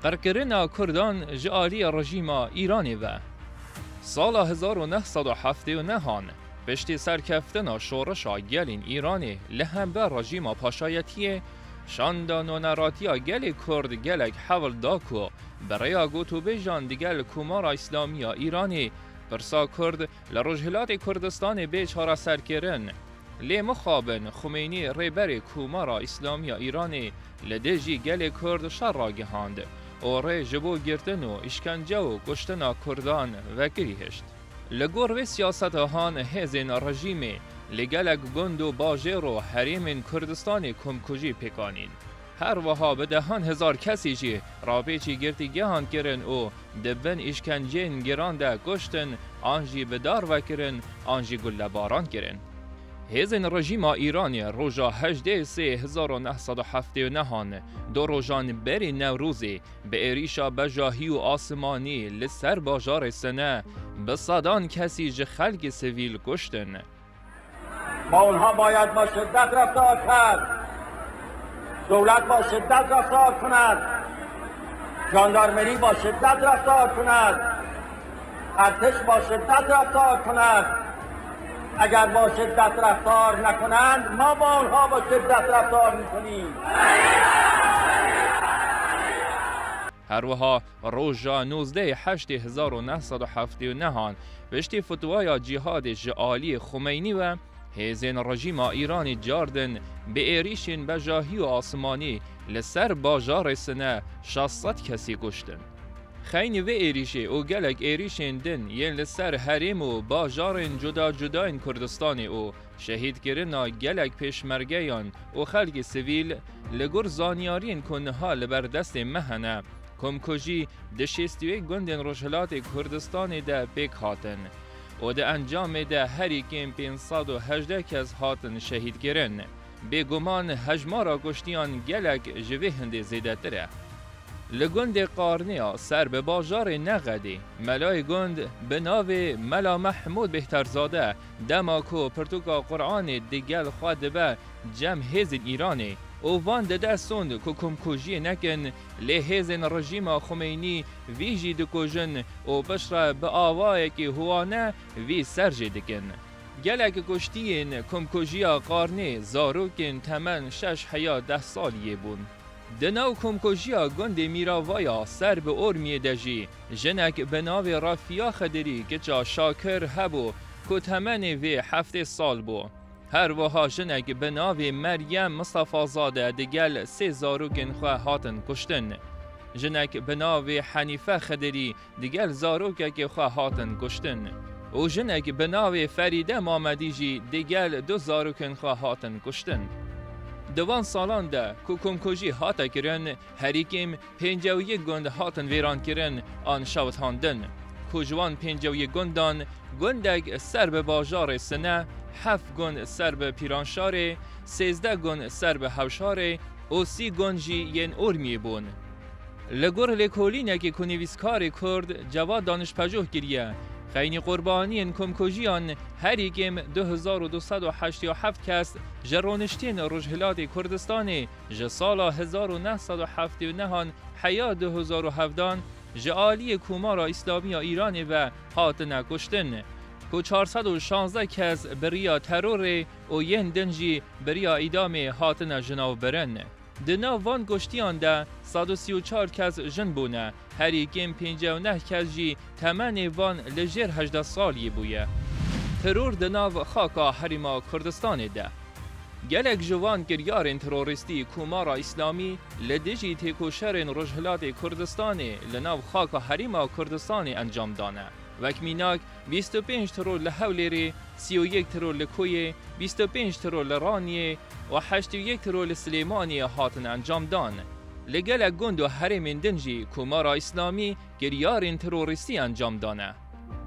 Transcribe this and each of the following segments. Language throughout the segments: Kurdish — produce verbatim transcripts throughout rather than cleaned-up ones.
Qirkirina Kurdan ji aliyê rejîma Îranê ve. Sala hezar û neh sed û heftê û nehan, piştî serkeftina şoreşa gelên Îranê li hember rejîma paşayetiyê, şanda noneratiya gelê Kurd gelek hewl da ku bi rêya gotûbêjan digel Komara Îslamî ya Îranê pirsa Kurd li Rojhilatê Kurdistanê bê çareserkirin. Lê mixabin Xumeynî, rêberê Komara Îslamî ya Îranê, li dijî gelê Kurd şer ragihand û rê ji bo girtin û îşkence û kuştina Kurdan vekirî hişt. Li gor vê siyaseta han hêzên rejîmê li gelek gund û bajêr û herêmên Kurdistanê komkujî pêk anîn. Her wiha bi dehan hezar kesî jî rapêçî girtîgehan kirin û di bin îşkenceyên giran de kuştin an jî bi dar vekirin an jî gullebaran kirin. Hêzên rejîma Îranê roja hejdê sê hezar û neh sed û heftê û nehan, du rojan berî Newrozê, bi êrîşa bejahî û asimanî li ser bajarê Sine bi sedan kesî ji xelkê sivîl kuştin. با اونها باید با شدت رفتار کرد. دولت با شدت رفتار کند. ژاندارمری با شدت رفتار کند. ارتش با شدت رفتار کند. اگر با شدت رفتار نکنند، ما با آنها با شدت رفتار می‌کنیم. Her wiha roja nozdehê heştê hezar û neh sed û heftê û nehan, piştî fitwaya cîhadê ji aliyê Xumeynî ve, hêzên rejîma Îranê cardin bi êrîşên bejahî û asimanî li ser bajarê Sine şeş sed kesî kuştin. Xeynî vê êrîşê û gelek êrîşên din yên li ser herêm û bajarên cuda cudayên Kurdistanê û şehîdkirina gelek pêşmergeyan û xelkê sivîl, li gor zanyariyên ku niha li ber destê me hene, komkujî di şêst û yek gundên Rojhilatê Kurdistanê de pêk hatin û di encamê de herî kêm pênc sed û hejdeh kes hatin şehîdkirin. Bêguman hejmara kuştiyan gelek ji vê hindê zêdetir e. Li gundê Qarniya ser bi bajarê Nexedê, melayê gund bi navê Mela Mehmûd Bêhterzade, dema ku pirtûka Quranê digel xwe dibe cem hêzên Îranê û van dide sond ku komkujiyê nekin, lê hêzên rejîma Xumeynî vî jî dikujin û piştre bi awayekî huwane vî ser jê dikin. Gelek kuştiyên komkujiya Qarnê zarokên temen şeş heya deh saliyê bûn. Di nav komkujiya gundê Mîravaya ser bi Ormiyê de jî jinek bi navê Rafiya Xedirî kiça Şakir hebû ku temenê vê heftê sal bû. Her wiha jinek bi navê Meryem Mistefazade digel sê zarokên xwe hatin kuştin. Jinek bi navê Henîfe Xedirî digel zarokekê xwe hatin kuştin û jinek bi navê Ferîde Mamedî jî digel du zarokên xwe hatin kuştin. Di van salan de ku komkujî hate kirin, herî kêm pêncî û yek gund hatin vêrankirin an şewitandin, ku ji wan pêncî û yek gundan gundek ser bi bajarê Sine, heft gund ser bi Pîranşarê, sêzdeh gund ser bi Hewşarê û sî gund jî yên Ormiyê bûn. Li gor lêkolînekê ku nivîskarê Kurd Cevat Danişpejoh kiriye, xeynî qurbaniyên komkujiyan herî kêm du hezar û du sed û heştê û heft kes ji rûniştên Rojhilatê Kurdistanê ji sala hezar û neh sed û heftê û nehan heya du hezar û hevdan ji aliyê Komara Îslamî ya Îranê ve hatine kuştin, ku çar sed û şazdeh kes bi riya terorê û yên din jî bi riya îdamê hatine jinavbirin. Di nav van kuştiyan de sed û sî û çar kes jin bûne, herî kêm pêncî û neh kes jî temenê van li jêr hejdeh saliyê bûye. Teror di nav xaka Herêma Kurdistanê de. Gelek ji van kiryarên terorîstî Komara Îslamî li dijî têkoşerên Rojhilatê Kurdistanê li nav xaka Herêma Kurdistanê encam dane. Wek mînak, bîst û pênc teror li Hewlêrê, sî û yek teror li Koyê, bîst û pênc teror li Raniyê û heşt û yek teror li Silêmaniyê hatin encam dan. Li gelek gund û herêmên din jî Komara Îslamî kiryarên terorîstî encam dane.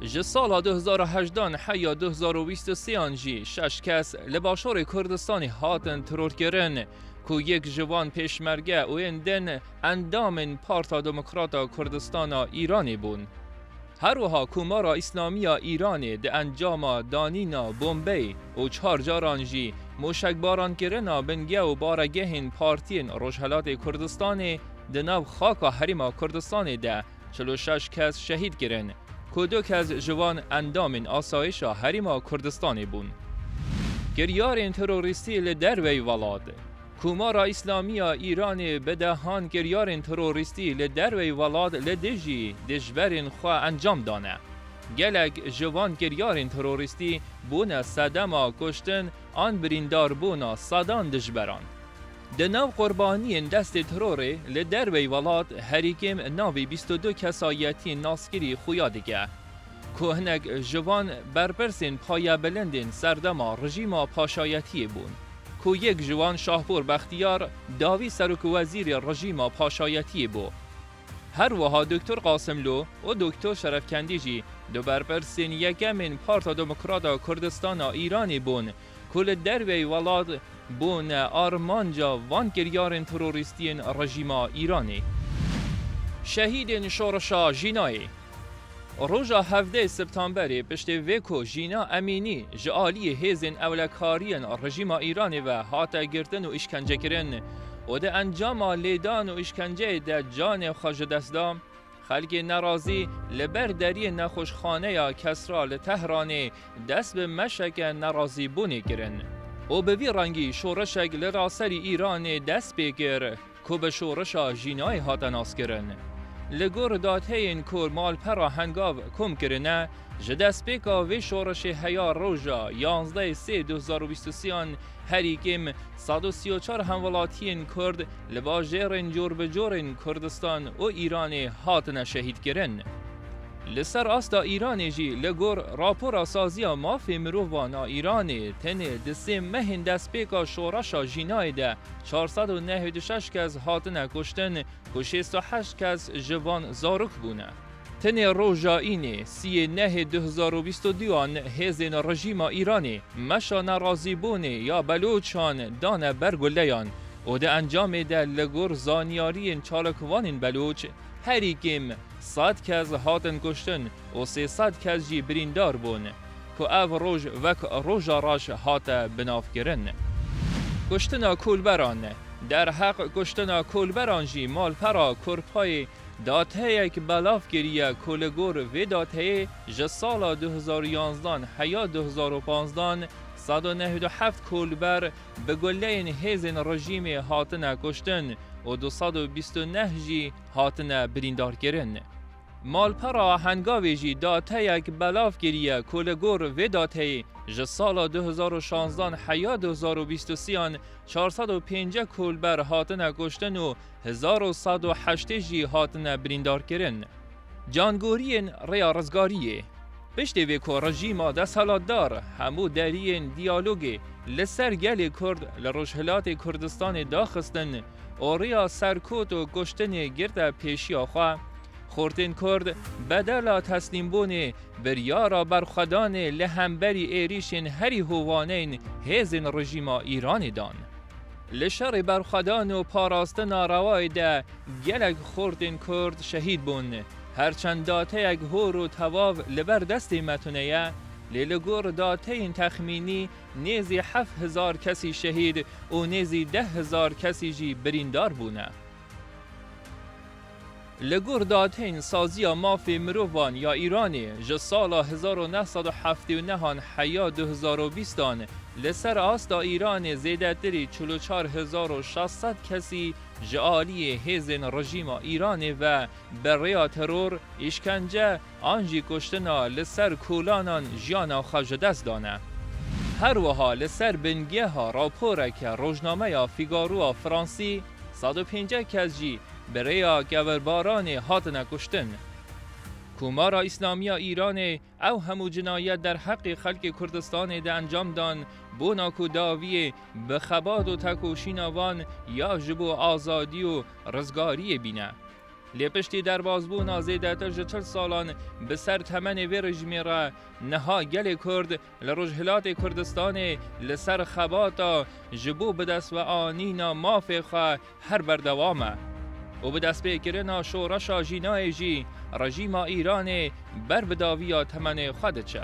Ji sala du hezar û hejdan heya du hezar û bîst û sêyan jî şeş kes li Başûrê Kurdistanê hatin terorkirin, ku yek ji wan pêşmerge û yên din endamên Parta Demokrata Kurdistana Îranê bûn. Her wiha Komara Îslamî ya Îranê di encama danîna bombeyê û çar caran jî mûşekbarankirina bingeh û baregehên partiyên Rojhelatê Kurdistanê di nav xaka Herêma Kurdistanê de çil û şeş kes şehîd kirin, ku du kes ji van endamên asayişa Herêma Kurdistanê bûn. Kiryarên terorîstî li derveyî welat. Komara Îslamî ya Îranê bi dehan kiryarên terorîstî li derveyî welat li dijî dijberên xwe encam dane. Gelek ji van kiryarên terorîstî bûne sedema kuştin an birîndarbûna sedan dijberan. Di nav qurbaniyên destê terorê li derveyî welat herî kêm navê bîst û du kesayetiyên naskirî xuya dike, ku hinek ji van berpirsên payebilindên serdema rejîma paşayetiyê bûn, ku yek ji wan Şahpor Bextiyar, dawî serokwezîrê rejîma paşayetiyê bû. Her wiha Doktor Qasimlo û Doktor Şerefkendî jî du berpirsên yekemên Parta Demokrata Kurdistana Îranê bûn, ku li derveyî welat bûne armanca van kiryarên terorîstiyên rejîma Îranê. Şehîdên Şoreşa Jînayê. Roja hevdeh Septemberê, piştê vê ku Jîna Emînî ji aliyê hêzên ewlekariyên rejîma Îranê ve hate girtin û îşkencekirin û di encama lêdan û îşkenceyê de canê xwe ji dest da, xelkê nerazî li ber deriyê nexweşxaneya Kesra li Tehranê dest bi meşeke nerazîbûnê kirin û bi vî rengî şoreşek li raserî Îranê dest pê kir, ku bi şoreşa Jînayê hate naskirin. Li gor dateyên ku malpera Hengav kom kirine, ji destpêka vê şoreşê heya roja yanzdeh sê du hezar û bîst û sê an herî kêm sed û sî û çar hemwelatiyên Kurd li bajêrên cor bi corên Kurdistan û Îranê hatine şehîdkirin. Li ser asta Îranê jî, li gor rapora Saziya Mafê Mirovan a Îranê, tenê di sê mehên destpêka şoreşa Jînayê de çar sed û nehê û du şeş kes hatine kuştin, ku şêst û heşt kes ji van zarok bûne. Tenê roja înê, siyê nehê du hezar û bîst û du an, hêzên rejîma Îranê meşa nerazîbûnê ya Beloçan dane ber guleyan û di encamê de, li gor zanyariyên çalakvanên Beloç, herî kêm sed kes hatin kuştin û sê sed kes jî birîndar bûn, ku ev roj wek roja reş hate binavkirin. Kuştina kolberan. Derheq kuştina kolberan jî malpera Kurpayê dateyek belav kiriye, ku li gor vê dateyê ji sala du hezar û yanzdan heya du hezar û panzdan sed û nehê û heft kolber bi guleyên hêzên rejîmê hatine kuştin û du sed û bîst û neh jî hatine birîndarkirin. Malpera Hengavê jî dateyek belav kiriye, ku li gor vê dateyê ji sala du hezar û şanzdan heya du hezar û bîst û sê an çar sed û pêncî kolber hatine kuştin û hezar û sed û heştê jî hatine birîndarkirin. Cangoriyên Rêya Rizgariyê. Piştê vê ku rejîma desthilatdar hemû deriyên diyalogê li ser gelê Kurd li Rojhilatê Kurdistanê daxistin û rêya serkot û kuştinê girte pêşiya xwe, xortên Kurd bedela teslîmbûnê biryara berxwedanê li hemberî êrîşên herî hovaneyên hêzên rejîma Îranê dan. Li şerê berxwedan û parastina rewayê de gelek xortên Kurd şehîd bûn. Her çend dateyek hor û tevav li ber destê me tune ye, lê li gor dateyên texmînî nêzî heft hezar kesî şehîd û nêzî deh hezar kesî jî birîndar bûne. Li gor dateyên Saziya Mafê Mirovan ya Îranê, ji sala hezar û neh sed û heftê û neh an heya du hezar û bîst an, li ser asta Îranê zêdetirî çil û çar hezar û şeş sed kesî ji aliyê hêzên rejîma Îranê ve bi rêya teror, îşkence an jî kuştina li ser kolanan jiyana xwe ji dest dane. Her wiha li ser bingeha raporeke rojnameya Figaro a Fransî, sed û pêncî kes jî bi rêya kevirbaranê hatine kuştin. Komara Îslamî ya Îranê ew hemû cinayet derheqê xelkê Kurdistanê de encam dan, bona ku dawiyê bi xebat û tekoşîna van ya ji bo azadî û rizgariyê bîne. Lê piştî derbazbûna zêdetir ji çil salan bi ser temenê vê rejîmê re, niha gelê Kurd li Rojhilatê Kurdistanê li ser xebata ji bo bidestveanîna mafê xwe her berdewam e û bi destpêkirina şoreşa Jînayê jî rejîma Îranê ber bi dawiya temenê xwe diçe.